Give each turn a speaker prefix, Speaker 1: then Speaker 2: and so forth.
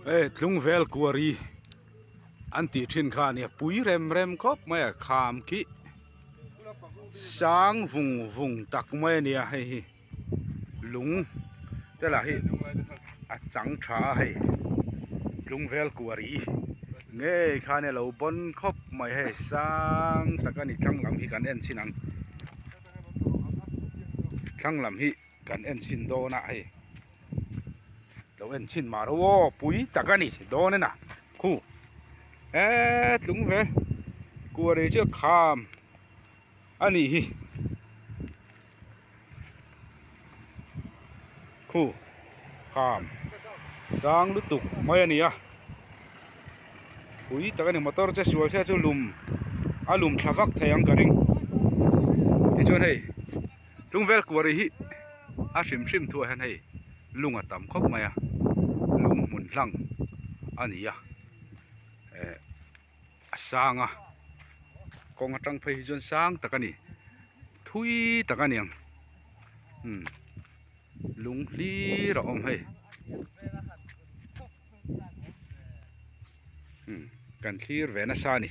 Speaker 1: Hei tlungvel quarry an tih thin kha a nia pui rem rem khawp mai a kham khi sang vung vung tak mai a nia hei hi lung te lah hi a chang tha a hei tlungvel quarry ngei khan a lo bawn khawp mai hei sang tak a ni thlang lam hi kan en chhin ang thlang lam hi. Kan en chhin dawn a hei lo en chhin mah rawh aw pui tak a ni dawn en a khu eee tlung ve kuarei chu a kham a nih hi khu kham sang lutuk mai a ni a pui tak a ni motor che sual se chu lum a lum thla vak thei ang ka ring tichuan hei. Tlungvel kuari hi a hrim hrim thuah hian hei lung a tam khawp mai a lung hmun hlang a ni a eh a sang a kawng atang phei hi chuan sang tak a ni thui tak a ni ang umm lung hlir a awm hei umm kan thlir ve nasa a ni.